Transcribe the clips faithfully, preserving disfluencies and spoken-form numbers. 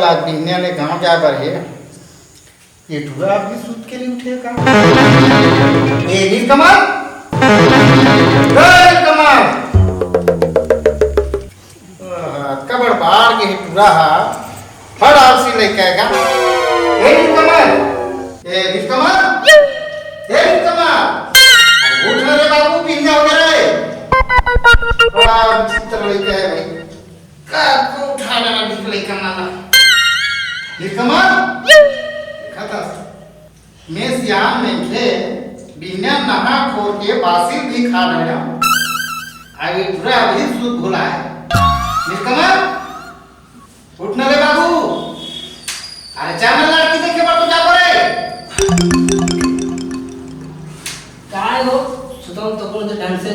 आज बिहनिया ले गाँव जाए बर हे। ये टूरा अभी सुत के नहीं उठे का? ए नीलकमल, ए नीलकमल, आहा, कबड़ बाढ़ के हे टूरा हा। बड़ आलसी लइका हे गा। ए नीलकमल, ए नीलकमल, ए नीलकमल, उठ ना रे बाबू, बिहनिया हो गे रे। बड़ा विचित्र लइका हे भाई। का को उठा डारा भिखले कमाला। नीलकमल, देखत हस, मैं सियान नइखे, बिहनिया नहा खोर के बासी भी खा डारा। अभी पूरा अभी सुत भुला हे। नीलकमल, उठ ना रे बाबू। अरे चल ना, लड़की देखे बर तो जाबो रे। काय हो, सुतम तो अपन ढंग से।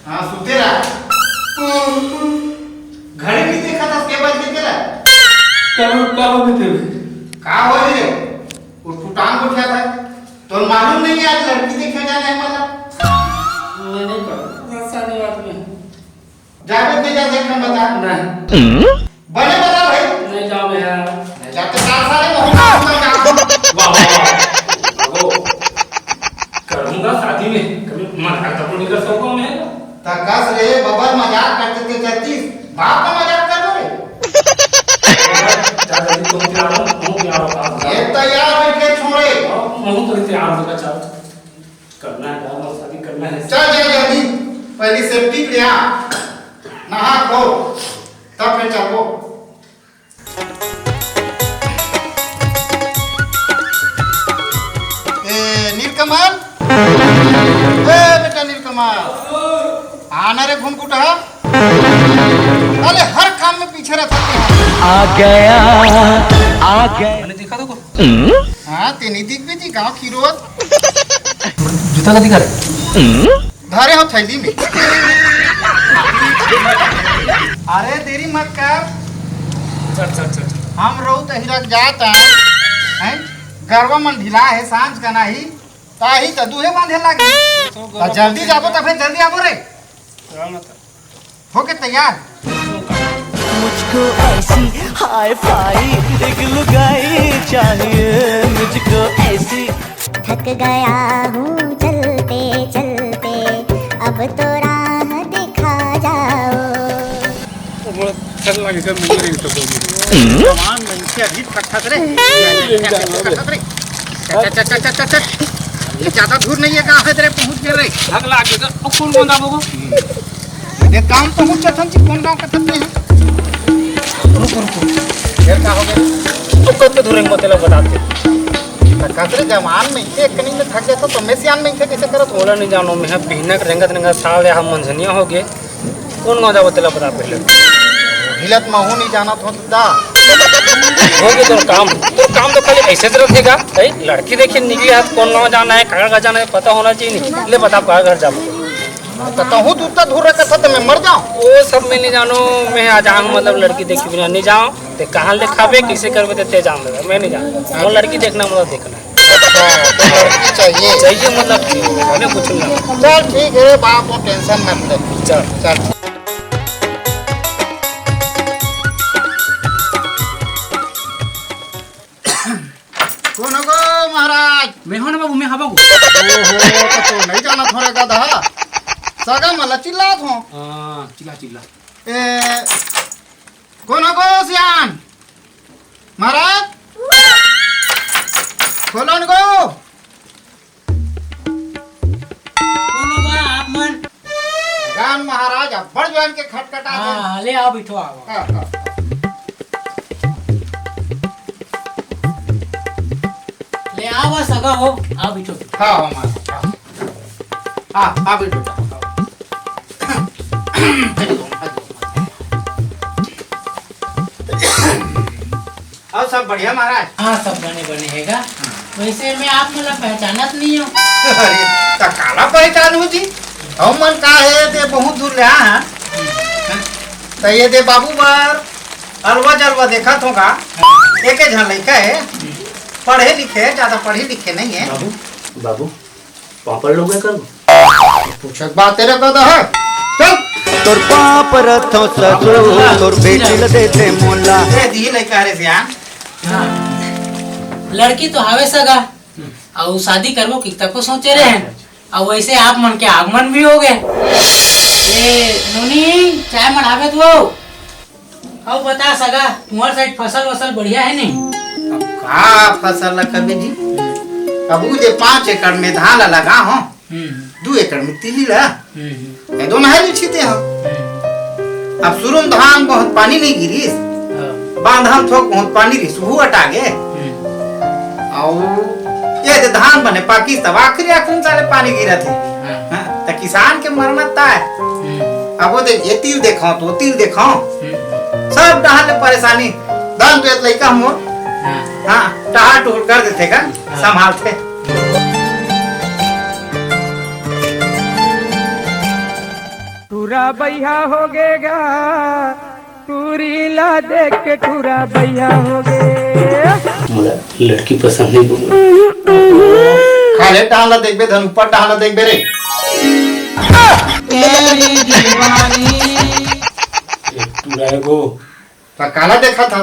हाँ, सुते रहा। घड़ी नहीं देखा था, के बज के तेरा? का हो, का हो गए थे? का हो रे? उठपुटांग उठा था। तो मालूम नहीं है, आज लड़की देखे जाना है मतलब? मैं नहीं करूँ, ऐसा नहीं बात में। जावेद नहीं जा सकता, बता। नहीं। बने बता भाई। नहीं जाओ भैया। नहीं जाते, साथ सारे मोहन का काम। वाह, वाह, वाह। बाबू, करूंगा शादी में, कभी मना तो नहीं कर सकूंगा मैं। तकस रे बबर, मजाक करते थे, चलतीस बाप का मजाक कर रे। दादाजी, तुम तैयार हो? तुम तैयार हो? आप ये तैयार बैठे छोड़े। मुंह तो तैयार होगा, चल। करना है, गाँव में शादी करना है। चल, जा जल्दी, पहले सेफ्टी पे आ, नहा खो, तब फिर चलबो। ए नीलकमल, ए बेटा नीलकमल, आना रे घुनघुटा। अरे हर काम में पीछे रहता है। आ गया, आ गया। मैंने देखा था को। हाँ, तेनी दिख भी थी गाँव की रोज। जूता का दिखा रे। धरे हो थैली में। अरे देरी मत कर। चल, चल, चल, चल। हम रउत अहिरक जात हन, हैं? गरवा मन ढिला हे, सांझ कन आही, ताही त दूहे बांधे लागी। तो त जल्दी जाबो, त फिर जल्दी आबो रे। चल ना त। होके तैयार। मुझको ऐसी हाई फाई एक लुगाई चाहिए, मुझको ऐसी। थक गया हूँ चलते चलते, अब तो राह दिखा जाओ। वो बड़ा अच्छा लगे, मुझे नहीं तो बोलिए। जवान मनखे अभी फटफट रे। फटफट रे। चल, चल, चल, चल, चल, चल। ये ज्यादा दूर नहीं है, गाँव है तेरे, पहुँच गए रे। हक लागे तो, ओ, कौन कौन था वो? ये गाँव पहुँच जाता जी, कौन गाँव का था तेरे? रुको, रुको। फिर का हो गया? तो कब के धुरेंगे, मतलब, बताते। तो कसरे जवान में इसे एक कनी में थक जाता, तो मैं सियान में इसे कैसे करत? बोला नहीं जानो, मैं बिहनक रेंगत रेंगत साल या हम मंझनिया हो गए। कौन गाँव जाबो तेला बता पहले। हिलत महू नहीं जाना तो दा। हो गए तोर काम, तोर काम तो खाली ऐसे तरह थे का? भाई, लड़की देखिए निकले हाथ, कौन गाँव जाना है, कहाँ का जाना है, पता होना चाहिए नहीं। ले बता, कहाँ घर जाबो? तो कहूँ तू तो दूर रखा था तो मैं मर जाऊँ। वो सब मैं नहीं जानो, मैं आ जाऊँ, मतलब लड़की देखी बिना नहीं जाऊँ। ते कहाँ ले खाबे, कैसे करबे ते, ते जान ले, मैं नहीं जानो। वो लड़की देखना, मतलब देखना। अच्छा, तो लड़की चाहिए। चाहिए मतलब कि हमें कुछ नहीं। चल ठीक है बाप, वो टेंशन मत ले। चल। चल। कौन हो गो महाराज? मैं हूं ना बाबू, मैं हवा गो। ओहो, तो, तो नहीं जाना थोड़ा गधा। सगा मला चिल्लात हो। हाँ, चिल्ला, चिल्ला। ए, कौन हो गो सियान? महाराज? खोलो न गो। कौन हो गो आप मन? गान महाराज, अब्बड़ जुआन के खटखटा दे। हाँ, ले आओ, बैठो, आओ। हाँ, हाँ। ले आओ, सगा हो, आओ, बैठो। हाँ, हाँ, महाराज, हाँ। हाँ, हाँ, बैठो, बैठो। और सब बढ़िया महाराज? हाँ, सब बने बने हेगा। वैसे मैं आप मोला पहचानत नहीं हो। अरे, त काला पहचान हो जी? हम मन का है, ते बहुत दूर ले आ, हाँ? त ये दे बाबू बर अलवा जलवा देखत होगा। एके झन लइका है, पढ़े लिखे, ज्यादा पढ़े लिखे नहीं है। बाबू, बाबू, पापड़ लोगे कल? पूछत बात तेरे को तो है। चल। तोर पाँव परथंव ससुर, तोर बेटी ल दे दे मोला। दे दी लइका रे सियान। हाँ। लड़की तो हावे सगा, अउ शादी करबो कि तको सोचे रहे, अउ वैसे आप मन के आगमन भी हो गए। ए नोनी, चाय मढ़ावे तो। अउ बता सगा, तुम्हार साइड फसल वसल बढ़िया है नहीं? अब का फसल ला कबे जी, अब उ जे पाँच एकड़ में धान ला लगा हो, हम्म। दू एकड़ में तिली ला, हम्म। ये दो नहर में छीते हो। हम्म। अब शुरू में धान बहुत पानी नहीं गिरिस, हाँ। बांधा में थोक बहुत पानी रिस, वो अटा गे। हम्म। अउ ये दे धान बने पाकिस तब आखिरी आखिरी में साले पानी गिरत हे। हाँ। हाँ, त किसान के मरना ता है। हम्म। अब वो देख, ये तीर देखो, तो तीर देखो। हम्म। सब डहार ले परेशानी। धन तो ये लइका मोर। हाँ। हाँ, टहार टुहुर कर देथे का, हाँ। संभालथे। टूरा बइहा हो गे गा, टूरी ला देख के टूरा बइहा हो गे। मोला लड़की पसंद नहीं। खा ले, डाहन ला देखबे, धन ऊपर डाहन ला देखबे रे। तेरी दीवानी। एक टूरा है वो। त काला देखा था?